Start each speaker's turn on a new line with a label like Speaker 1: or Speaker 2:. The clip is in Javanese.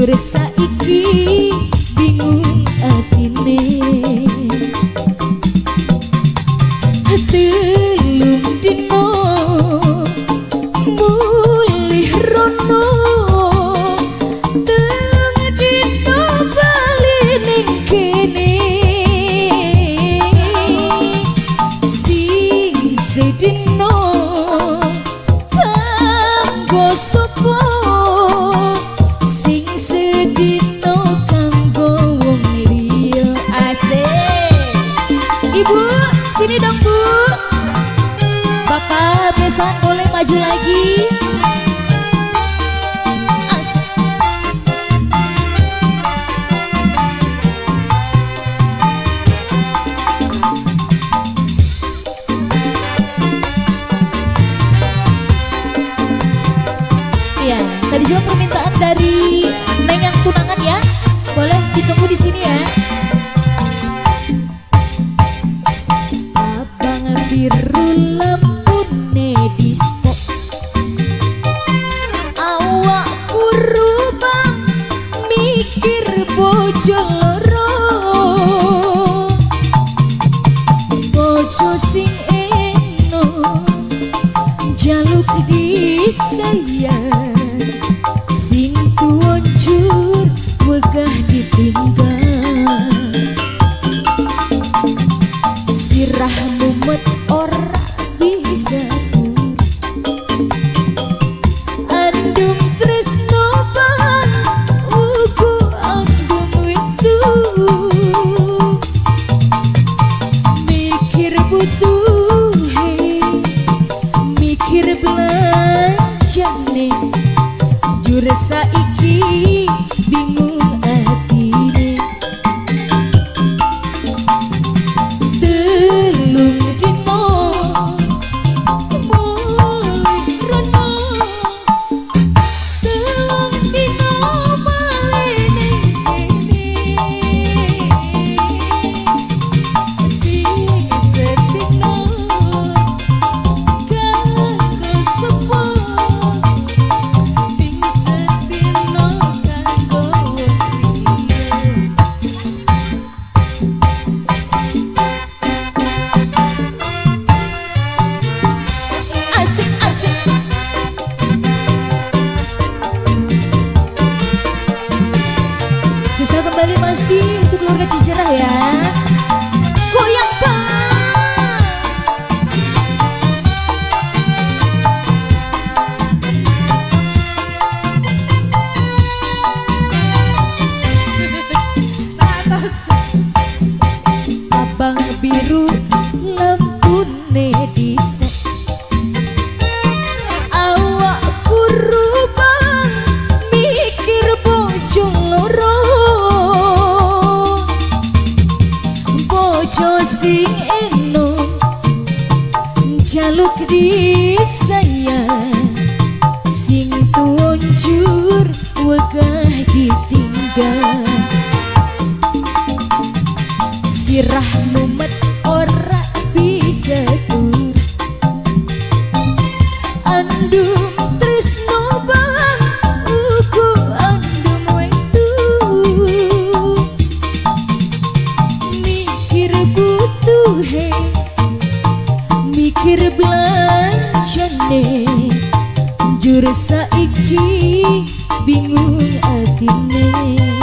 Speaker 1: Jur saiki bingung atine. 3 dino mulih rono, 3 dino bali ning kene. Sing sedino kanggo sapa, sing sedino kanggo wong liya? Asik. Ibu, sini dong, Bu. Bapak besan boleh maju lagi. Asik. Iya, tadi juga permintaan dari Neng yang tunangan ya. Boleh ditunggu di sini ya. Abang biru lampune disco, awak kurubang mikir bojo loro. Bojo sing enom jaluk disayang, sing tuwa njur wegah ditinggal. Sirah mumet ora bisa turu, andum tresno bang ugu andum witu. Mikir butuhe, mikir belanjane, jur saiki bingung atine. 3 dino mulih rono, 3 dino bali ning kene. Sing sedino kanggo sapa, sing sedino kanggo wong liya? Asik, asik. Sisa kembali masih untuk keluarga Cijerah ya. Goyang, Bang.
Speaker 2: Atas.
Speaker 1: Abang biru lampune disco, awak kurubang mikir bojo loro. Bojo sing enom jaluk disayang, sing tuwa njur wegah ditinggal. Sirah mumet ora bisa turu, andum tresno bang ugu andum wektu. Mikir butuhe, mikir belanjane, jur saiki bingung atine.